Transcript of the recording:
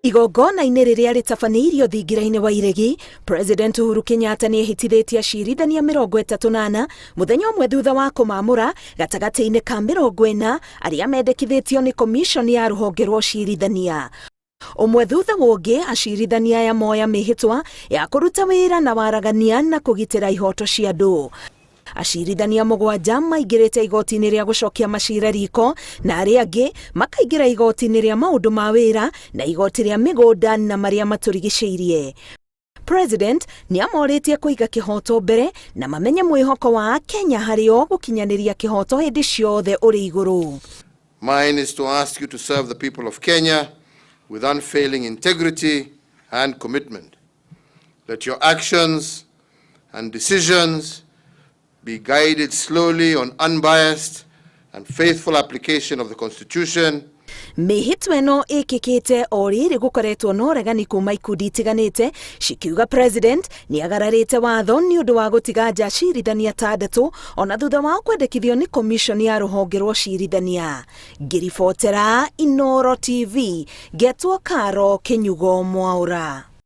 Igongona-inĩ rĩrĩa rĩtabanĩirio thingira-inĩ wa Iregi, President Uhuru Kenyatta nĩ ehĩtithĩtie acirithania 34 mũthenya ũmwe thutha wa kũmamũra gatagatĩ-inĩ ka 40 arĩa mendekithĩtio nĩ komishoni ya rũhonge rwa ũcirithania. Ũmwe thutha wa ũngĩ, acirithania aya moya mĩhĩtwa ya kũruta wĩra na waragania na kũgitĩra ihoto cia andũ. Acirithania mũgwanja maingĩrĩte igoti-inĩ rĩa gũcokia macira riko na arĩa angĩ makaingĩra igoti-inĩ rĩa maũndũ ma wĩra na igoti rĩa mĩgũnda na marĩa matũrigicĩirie. President nĩ amorĩtie kũiga kĩhoto mbere na mamenye mwĩhoko wa Akenya harĩ o gũkinyanĩria kĩhoto hĩndĩ ciothe ũrĩ igũrũ. Mine is to ask you to serve the people of Kenya with unfailing integrity and commitment. Let your actions and decisions be guided slowly on unbiased and faithful application of the Constitution. Mĩhĩtwa ĩno ĩkĩkĩte o rĩrĩ gũkoretwo na ũregani kuma ikundi itiganĩte cikiuga president nĩ agararĩte watho nĩ ũndũ wa gũtiga nja acirithania atandatũ ona thutha wao kwendekithio nĩ komishoni ya rũhonge rwa ũcirithania. Ngĩribotera Inooro TV, ngetwo Karo Kĩnyugo Mwaũra.